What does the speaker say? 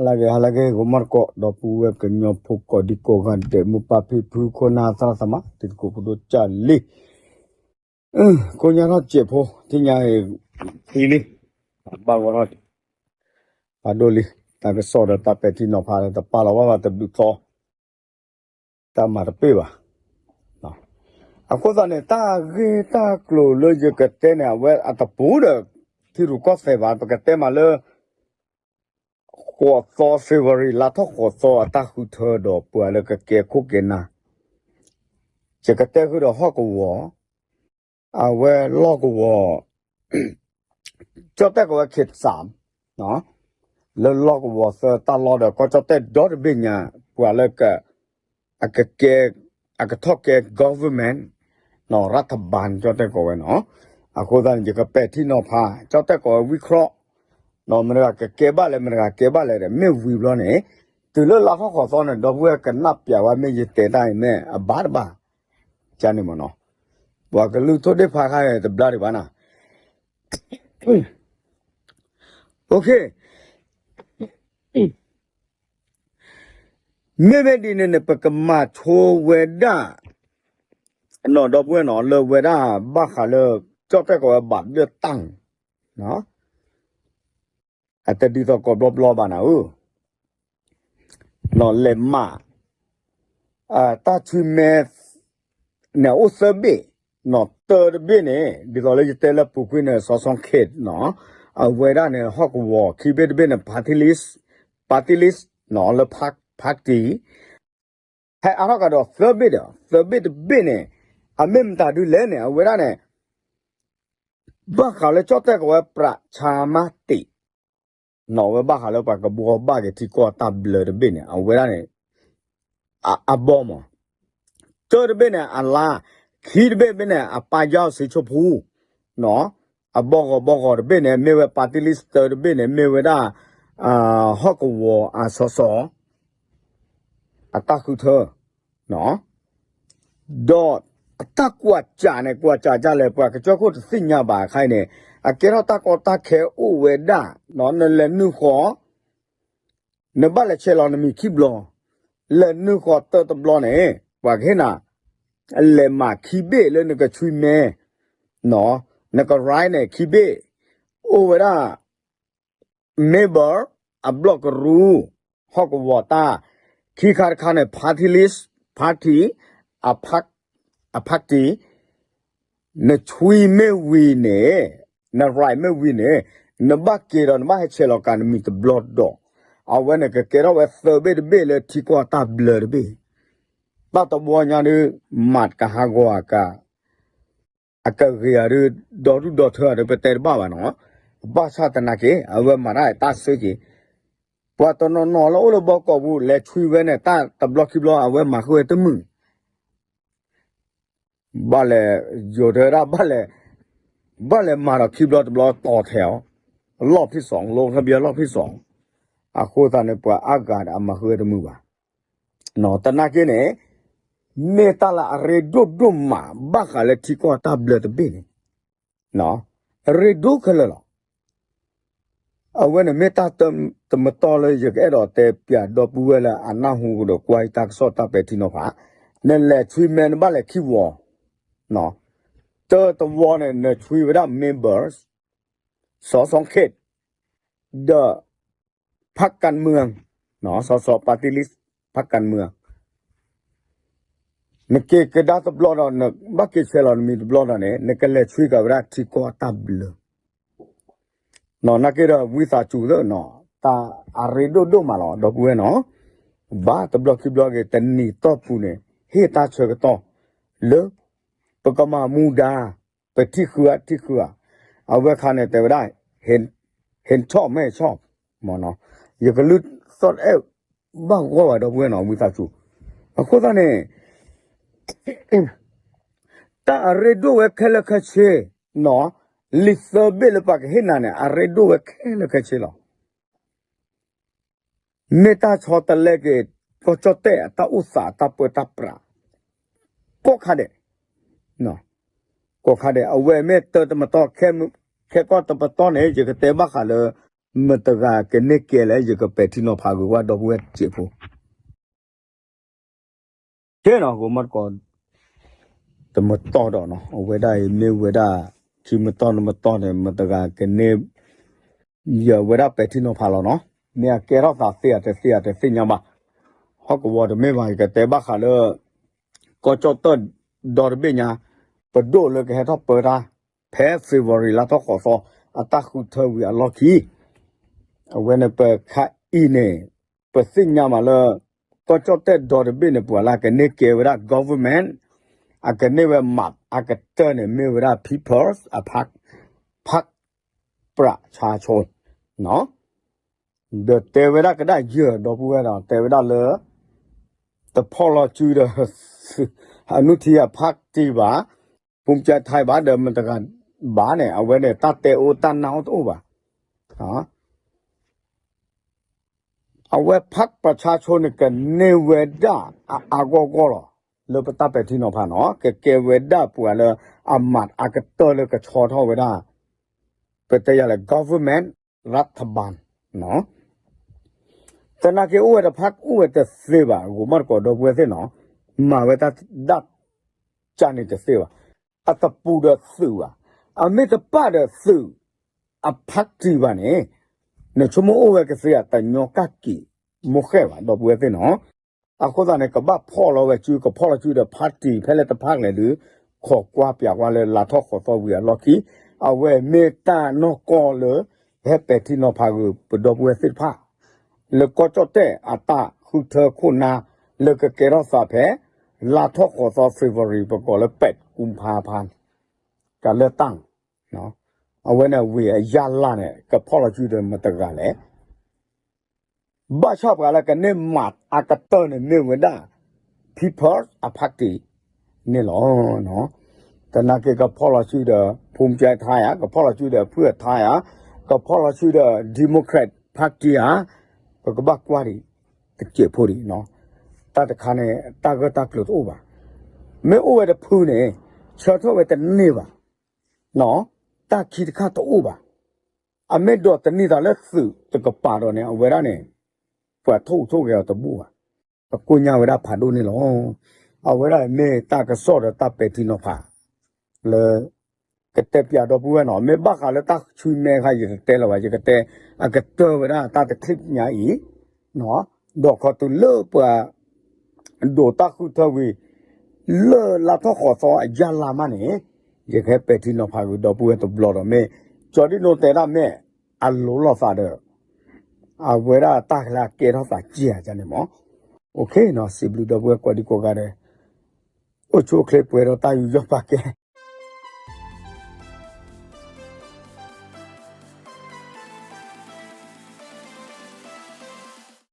ဟါလၢအဂ့ၤ ဟါလၢအဂ့ၤ ဂီၤမီၢ်တကိး ဒီပုၢ်ဝဲၢ်ကညီဖိကိးဒံကိးဂၤဒဲး မိၢ်ပၢ်ဖံဖု ခိၣ်နၢ်သရၣ်သမါ တံၤသကိးဖိဒိၣ်ကၢ်လံ, ကိးညါထီၣ်စဲးဖိ ထံၣ်ညါအံၤ သံလံ, ဘၣ်ဂီၢ်ထီၣ် ဖးဒိၣ်လံ, တၢ်ကစီၣ်ဒီးတၢ်ပဲာ်ထံနီၤဖးဒီး တပာ်လီၤဘၣ်ဘၣ်တဘျုးသီ တၢ်မၤတပ့ၢ်ဘၣ်. အဃိသတးန့ၣ် တၢ်ဂ့ၢ်တၢ်ကျိၤလၢယကတဲန့ၣ် အဝဲအတပူၤဒီး ထံရူၢ်ကီၢ်သဲးဘၣ် ပကတဲမးလၢ ဃိးသီ February လါထီၣ်ဃိးသီအတၢ်ဃုထၢဒီးပှၤလၢကကဲခိၣ်ကဲနၢ်, ယကတဲဃုာ်ဒီးဟီၣ်ကဝီၤ အဝဲလီၢ်ကဝီၤ ကၠီၣ်တဲၣ်ကီးဝဲ ခ့ၣ်စၣ် လၢလီၢ်ကဝီၤသၢတၢ်လီၢ်ဒီး ကီၢ်ကၠီၣ်တဲၣ်ဒီတဘ့ၣ်ညါ ပှၤလၢ အကကဲ အကထီၣ်ကဲ government နီၢ် ရၢထဘၢၣ် ကၠီၣ်တဲၣ်ကီးဝဲနီၢ်, အဃိသတးန့ၣ် ယကပဲာ်ထံနီၤဖး ကၠီၣ်တဲၣ်ကီးဝဲဝံၣ်ချီၣ် နီၢ် မတၤဂၤကကဲဘၣ်လဲၣ် မတၤဂၤကဲဘၣ်လဲၣ်ဒီး မ့ၢ်ဝံၤဘျီန့ၣ် တုၤလၢလါထီၣ်ဃိးသီန့ၣ် ဒီပုၢ်ဝဲၢ်ကနၣ်ပျးဝဲ မ့ၢ်ယတဲတၢ်အံၤမ့ၢ်အဘၣ်တဘၣ် ကန့ၣ်မ့ၢ်နီၢ်, ပှၤကလုၢ်ထိၣ်ဒ့ၣ်ဖးခါတဘျါဒံးဘၣ်နီၢ်. Okay, မ့မ့ၢ်ဒ်န့ၣ်န့ၣ် ပကမၤဆိဝဲဒၣ် နီၢ် ဒီပုၢ်ဝဲၢ်နီၢ် လၢဝဲဒၣ်ဘၣ်ဃးလၢ ကၠီၣ်တဲၣ်ကီးဝဲဘၣ်ဒၢၣ်တၢ် အတဒ်သိးကိးဘျီဘျီဘၣ်နၤဧၢ, နီၢ် လဲၤမၤ တၢ်ဆွံမဲ န့ၣ်အိၣ်သၢဘ့ၣ်, နီၢ် တၢတဘ့ၣ်န့ၣ် ဒ်သိးလၢယတဲလၢပူၤကွံာ်န့ၣ် စီၤစီၤခ့ၣ်နီၢ် အဝဲဒၣ်န့ၣ် ဟီၣ်ကဝီၤ ခံဘ့ၣ်တဘ့ၣ်န့ၣ် party list, party list နီၢ် လၢ party ဟဲအါထီၣ်ကဒီးသၢဘ့ၣ်ဒီး သၢဘ့ၣ်တဘ့ၣ်န့ၣ် အမ့ၢ်မတၤဒုလဲၣ်န့ၣ် အဝဲဒၣ်န့ၣ် ဘၣ်ဃးလၢကၠီၣ်တဲၣ်ကီးဝဲပြးဆါမါတံာ် နီၢ် အဝဲဘၣ်ဃးလၢပှၤကဘှီဘၣ်က့ၤထံကီၢ်တၢ်ဘျၢတဘ့ၣ်န့ၣ် အဝဲဒၣ်န့ၣ် အဘီမး တၢတဘ့ၣ်န့ၣ် အလါ, ခံတဘ့ၣ်ဘ့ၣ်န့ၣ် အပၢ်ယီၢ်စံဆိဖူ, နီၢ် အဘီဂီၤဘီဂီၤတဘ့ၣ်န့ၣ် မ့ၢ်ဝဲ party list တၢတဘ့ၣ်န့ၣ် မ့ၢ်ဝဲဒၣ် ဟီၣ်ကဝီၤအစီၤစီၤ အတၢ်ဃုထၢ နီၢ် ဒီးအတၢ်ကွၢ်စးန့ၣ် ကွၢ်စးဒ်လဲၣ် ပှၤကစၢၢ်ခိၣ်တသ့ၣ်ညါဘၣ်အခါအံၤန့ၣ် အကဲထီၣ်တၢ်ကီတၢ်ခဲအိၣ်ဝဲဒၣ် နီၢ် နလဲၤနုာ်ဃီၤ နဘၣ်လဲၤဆဲးလီၤနမံၤခံဘျီ, လဲၤနုာ်ဃီၤတၢတဘျီန့ၣ် ပှၤကဟ့ၣ်နၤ လဲၤမၤခံဘ့ၣ်လၢနကဆွံမဲ, နီၢ် နက right န့ၣ် ခံဘ့ၣ်, အိၣ်ဝဲဒၣ် member အဘျီၣ်ကရူၢ်, ဟီၣ်ကဝီၤတၢ်, ခံခါတခါန့ၣ် party list, party, အ party, နဆွံမ့ၢ်ဝံၤန့ၣ်, န right မ့ၢ်ဝံၤန့ၣ်, နဘၣ်က့ၤဒီးနဘၣ်ဟဲဆဲးလီၤကးနမံၤတဘျီဒီး, အဝဲန့ၣ်ကကဲထီၣ်ဝဲသၢဘ့ၣ်တဘ့ၣ်လၢထံကီၢ်တၢ်ဘျၢတဘ့ၣ်, တၢ်တဘီညါဒုး မၤတကဟးဂီၤအကါ အကဂ့ၤဧါဒုး ဒီဒူၣ်ဒီထၢဧါဒုး ပတဲတဘၣ်ဘၣ်နီၤ, ဘၣ်ဆၣ်သနာ်က့ အဝဲမၤတၢ်တၢ်စ့က့ၤ, ပှၤတနီၤနီၤလၢအိၣ်လၢဘီကီၢ်ပူၤ လဲၤဆွံဝဲန့ၣ် တၢ်တဘျီခံဘျီ အဝဲမၤဃုာ်ဝဲတမုာ် ဘၣ်လဲၤ ယိၤတဲဝဲဒၣ် ဘၣ်လဲၤမၤဒီးခံဘျီတဘျီတီထဲအီၤ, လီၢ်ဖံးစီၤ လီၢ်ဖံးစီၤ, အဃိသတးန့ၣ် ပှၤအါဂၤဒီးအမၤဃုာ်ဝဲတမုာ်ဘၣ်, သနာ်က့န့ၣ် မ့ၢ်တၢ်လၢအရ့ဒိၣ်ဒိၣ်မး ဘၣ်ဃးလၢထံကီၢ်တၢ်ဘျၢတဘ့ၣ်န့ၣ်, ရ့ဒိၣ်ခဲလၢာ်လီၤ. အဝဲန့ၣ်မ့ၢ်တၢ်တမတီၢ်လၢယကအဲၣ်ဒိးတဲပျးဒီပုၢ်ဝဲၢ်လၢအနၢ်ဟူကဒီးကွၢ်ယတၢ်ကစီၣ်တၢ်ပဲာ်ထံနီၤဖး, နလဲၤဆွံမဲနဘၣ်လဲၤခံဝီၤ, တၢတဝီန့ၣ် နဆွံဝဲဒၣ် members, စီၤစီၤခ့ၣ်, ဒီး พรรคการเมือง, စီၤစီၤ party list พรรคการเมือง, နက့ၤကဒါတဘျီဒီး နဘၣ်က့ၤဆဲးလီၤနမံၤတဘျီဒီးန့ၣ် နကလဲၤဆွံကၤဝဲဒၣ်ထံကီၢ်တၢ်ဘျၢ နာ်က့ဒီး ဝံသးစူၤသ့ၣ်နီၤ တၢ်အရ့ဒိၣ်ဒိၣ်မးလီၤ ဒီပုၢ်ဝဲၢ်နီၤ, ဘၣ်တဘျီခံဘျီက့ၤ တနံၤတီၢ်ပူၤန့ၣ် ဟ့ၣ်တၢ်ဆၢကတီၢ် လၢ ပကမၤမူဒါ ပထံၣ်ဃုဧါထံၣ်ဃုဧါ, အဝဲခါန့ၣ်တဲဝဲဒၣ် ဟ့ၣ်ထီၣ်မဲာ်ဆီၣ်, ယကလုၢ်သီၣ်အဲၣ်ဘၣ်ဂီၢ်ဘၣ် ဒီပုၢ်ဝဲၢ်နီၤ ဝံသးစူၤ, အဃိသတးန့ၣ် တၢ်အရ့ဒိၣ်ဝဲခဲလၢာ်ခဲဆ့နီၤ, လံာ်သၢဘ့ၣ်လၢပှၤကဟ့ၣ်နၤန့ၣ် အရ့ဒိၣ်ဝဲခဲလၢာ်ခဲဆ့လီၤ. မ့ၢ်တၢ်ဆီတလဲက့ၤ ကီၢ်ကၠီၣ်တဲၣ်အတၢ်အိၣ်သးအတၢ်ပၢတၢ်ပြး ကိးခါဒဲး, ကိးခါဒဲး အဝဲမ့ၢ်တၢ်တမတီၢ် ခဲကီၢ်တပတီၢ်န့ၣ် ယကတဲဘၣ်ဃးလၢ မတဂၤကန့ၢ်ကဲလဲၣ် ယကပဲာ်ထံနီၤဖးဂ့ၤဝဲဒီပုၢ်ဝဲၢ်တစဲးဖိ ကဲနီၤ ဂိၤမီၢ်တကိး တမတီၢ်ဒီးနီၤ အဝဲဒၣ်အံၤမ့ၢ်ဝဲဒၣ် ခံမတီၢ်နမတီၢ်န့ၣ် မတဂၤကန့ၢ် ယဝဲဒၣ်ပဲာ်ထံနီၤဖးလီၤနီၤ မ့ၢ်အကဲထီၣ်သးသ့ဧါတသ့ဧါတသ့ၣ်ညါဘၣ် ဟီၣ်ကဝီၤတမ့ၢ်ဘၣ် ယကတဲဘၣ်ဃးလၢ ကီၢ်ကၠီၣ်တၢၣ်ဒီတဘ့ၣ်ညါ ပဒိၣ်လၢကဟဲထီၣ်ပၢတၢ် ဖဲ February လါထီၣ်ဃိးသီ အတၢ်ဃုထၢဝံၤအလီၢ်ခံ အဝဲန့ၣ်ပခါအံၤန့ၣ် ပသ့ၣ်ညါမးလၢ ကီၢ်ကၠီၣ်တဲၣ်ဒီတဘ့ၣ်န့ၣ် ပှၤလၢကန့ၢ်ကဲဝဲဒၣ် government အကန့ၢ်ဝဲ မတ် အကတၢၢ်န့ၣ် မ့ၢ်ဝဲဒၣ် People's အ ဖၣ် ဖၣ်ပြၣ်ဆါဆိ ဒီးတဲဝဲဒၣ်ကဒါယဲၢ်ဒီပုၢ်ဝဲၢ်ဒီး တဲဝဲဒၣ်လၢ တဖီၣ်လီၤစုဒီး အနုထံအ ဖၣ်တံၢ်ဘၣ် ဖူမကဲထါဘၣ်ဒီးမတဂၤဘၣ်န့ၣ် အဝဲန့ၣ် တၢ်တဲအိၣ်တၢ်နၢ်အိၣ်တအိၣ်ဘၣ် အဝဲဖၣ်ပြၣ်ဆါဆိန့ၣ် ကန့ၢ်ဝဲဒၣ်အအါဂီၢ်ဂီၢ်လီၤ လၢပတၢ်ပဲာ်ထံနီၤဖးနီၤ ကကဲဝဲဒၣ်ပှၤလၢအမၤအကတၢၢ်လၢကဆီထီၣ်ဝဲဒၣ် ပတဲယၤလဲၣ် government ရၢၣ်ထဘၢၣ် သနာ်က့အိၣ်ဝဲတဖၣ်အိၣ်ဝဲတသ့ဘၣ် ဂိၤမီၢ်တကိးဒီပုၢ်ဝဲၢ်သ့ၣ်နီၤ မၤဝဲတၢ်ဒၣ်ကန့ၣ်တသ့ဘၣ် အတပူၤဒီးသုးဘၣ် အမ့ၢ်တပာ်ဒီးသုး အဖၣ်တံၢ်ဘၣ်န့ၣ် နဆိကမိၣ်အိၣ်ဝဲကသ့ဧါ တညီကၣ်က့ၤမိၢ်ဃဲၣ်ဘၣ် ဒီပုၢ်ဝဲၢ်သ့ၣ်နီၤ အဃိသတးန့ၣ် ကဘၣ်ဖီၣ်လီၤဝဲစု ကဖီၣ်လီၤစုဒီးဖၣ်တံၢ်ဖဲလဲၣ်တဖၣ်လဲၣ်ဒီး ခိးကွၢ်ပၠးကွၢ်လၢလါထီၣ်ဃိးသီဝံၤအလီၢ်ခံ အဝဲမ့ၢ်တၢ်နီၢ်ကီၢ်လၢ ဟဲပဲာ်ထံနီၤဖးဂ့ၤပဒီပုၢ်ဝဲၢ်သ့ၣ်တဖၣ် လၢကီၢ်ကၠီၣ်တဲၣ်အတၢ်ဃုထၢခိၣ်နၢ် လၢကကဲထီၣ်သးဖဲ လါထီၣ်ဃိးသီ February ပကိးလၢ ပဲးကူဖါဖါ ကလဲၤတၢ် အဝဲန့ၣ်ဝံၤအယၢ်လၢ်န့ၣ် ကဖီၣ်လီၤစုဒီးမတဂၤလဲၣ် ဘၣ်ဆၣ်ပှၤလၢကန့ၢ်မၤအကတၢၢ်န့ၣ်မ့ၢ်ဝဲဒၣ် People's အဖၣ်တံၢ်န့ၣ်လီၤ. သနာ်က့ကဖီၣ်လီၤစုဒီး ဖူမကဲထါဧါ, ကဖီၣ်လီၤစုဒီးဖုၣ်အထါဧါ, ကဖီၣ်လီၤစုဒီး Democrat Party ဧါ, ပကဘၣ်ကွၢ်ဒံး တစဲးဖိဒံး, တၢ်တခါန့ၣ် တၢ်ဂၢၢ်တၢ်ကျၢၤတအိၣ်ဘၣ်. မ့ၢ်အိၣ်ဝဲတဖုန့ၣ် ဆၢထၢၣ်ဝဲတန့ၢ်ဘၣ်, တၢ်ခံတခါတအိၣ်ဘၣ်. အမ့ၢ်ဒိးတန့ၢ်သးလၢသုးတကပၤဒီးန့ၣ် အဝဲဒၣ်န့ၣ် ပှၤထိၣ်ဟူးထိၣ်ဂဲၤအီၤတဘူၣ်ဘၣ်. ပကိညါဝဲဒၣ်ဖးဒိၣ်န့ၣ်လီၤ. အဝဲဒၣ်မ့ၢ်တၢ်ကစီၣ်ဒီးတၢ်ပဲာ်ထံနီၤဖး လၢ ကတဲပၠးဒီပုၢ်ဝဲၢ်နီၤ, မ့ၢ်ဘၣ်ဃးလၢတၢ်ဆူမဲခါ ယတတဲလၢၤဘၣ်, ယကတဲ အကတၢၢ်ဝဲဒၣ်တၢ်တချံးညါအံၤ, ဒီးခီတုၤလၢပှၤ ဒိးတၢ်ဃုထၢဝံၤ လၢလါထီၣ်ဃိးသီအယၢ်လါမးန့ၣ် ယကဟဲပဲာ်ထံနီၤဖးဂ့ၤဒီပုၢ်ဝဲၢ်တဘျီဒီး မ့ၢ်ကၠီဒံၣ်နိတဲဒၣ်မ့ၢ် အလိၤလိာ်သးဒီး အဝဲဒၣ်တၢ်ကလၢအကဲထီၣ်သးကဲဧါန့ၣ်မး. စံးဘျုးဒီပုၢ်ဝဲၢ်ကိးဒံကိးဂၤဒဲး, အိၣ်ဆူၣ်အိၣ်ချ့ပှဲၤဒီးတၢ်ယူးယီၣ်ပာ်ကဲ